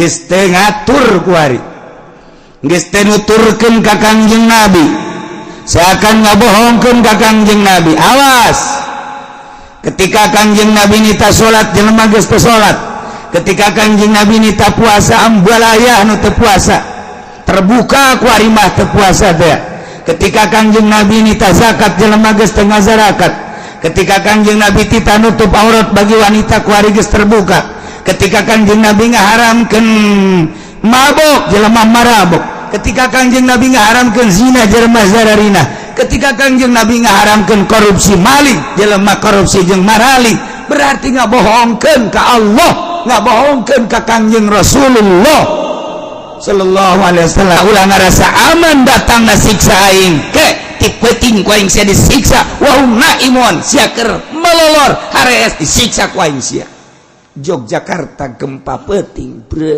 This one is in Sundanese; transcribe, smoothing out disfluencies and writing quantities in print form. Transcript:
Geus teu ngatur kuari, geus teu nuturkeun ka Kangjeng Nabi, seakan ngabohongkeun ka Kangjeng Nabi. Awas, ketika Kangjeng Nabi nitah salat, jelema geus teu salat. Ketika Kangjeng Nabi nitah puasa, ambalaya nu teu puasa. Terbuka kuari mah teu puasa teh. Ketika Kangjeng Nabi nitah zakat, jelema geus teu ngazarakat. Ketika Kangjeng Nabi titah nutup aurat bagi wanita, kuari geus terbuka. Ketika Kangjeng Nabi ngaharamkeun mabok, jelema marabok. Ketika Kangjeng Nabi ngaharamkeun zina, jelema zararina. Ketika Kangjeng Nabi ngaharamkeun korupsi, maling, jelema korupsi jeung maraling. Berarti ngabohongkeun ka Allah, ngabohongkeun ka Kangjeng Rasulullah sallallahu alaihi wasallam. Ulah ngarasa aman, datang na siksa aing ke ti peuting ku aing sia disiksa. Wa hum naimun, sia keur melolor harees disiksa ku aing sia. Yogyakarta gempa peuting, bre.